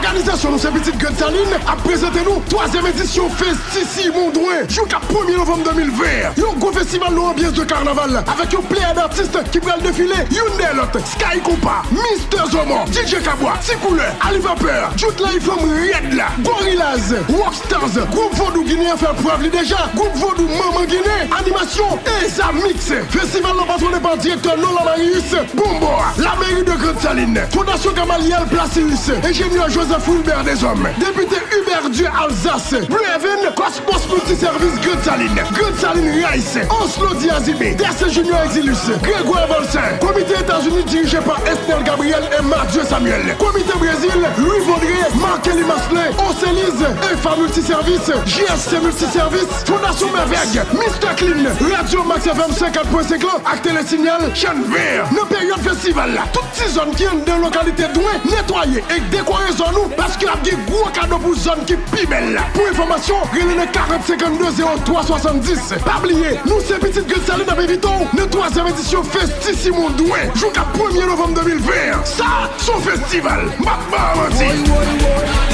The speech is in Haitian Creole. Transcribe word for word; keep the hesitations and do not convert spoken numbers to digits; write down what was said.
Òganizasyon nou se Pitit Grann Salin ap prezante nou twazyèm edisyon Festisimondwen, jou k ap premye novanm de mil ven. Yon gwo festival nan anbyans de kanaval avèk yon pleyad atis ki pral defile youn dèyè lòt: Sky Konpa, Mister Zomo, D J Kabwa, Ti Koulè, Ali Vapè, Jout Lay, Fanm Rèd la, Gorillaz, Rockstars, gwoup vodou ginen an fè prèv li deja, gwoup vodou Manman Ginen, animasyon Eza Mix. Festival nan patwone pa direktè Nola Marius, Bonbò, Lameri de Grann Salin, Fondasyon Gamaliel Placius, enjenyè Joseph Wilbert Deshommes, depite Hubert Dieu Alsace, Blue Heaven, Cosmos Multiservice Grann Salin, Grann Salin Rice, Oslo Diazime, Desse Junior Exilus, Grégoire Volcin, Komite Etazini dirije pa Esnel Gabriel e Mathieu Samuel, Komite Brezil, Louis Vaudrey, Markelly Marcelin, Oseliz, Efa Multiservice, J S C Multiservice, Fondasyon Mèvèg, Mister Clean, Radyo Max F M senkant pwen senk lan ak Telesinyal, chèn vè. Nan peryòd festival la, tout ti zòn ki anndan lokalite dwe netwaye e dekore zòn ou, paske ap gen gwo kado pou zòn ki pi bèl la. Pou enfòmasyon, rele nan karant senkannde zewo twa swasanndis. Pa bliye, nou se Pitit Grann Salin ap envite w nan twazyèm edisyon Festisimondwen, jou k ap premye novanm de mil ven an. Sa, se yon festival. M ap ba w manti.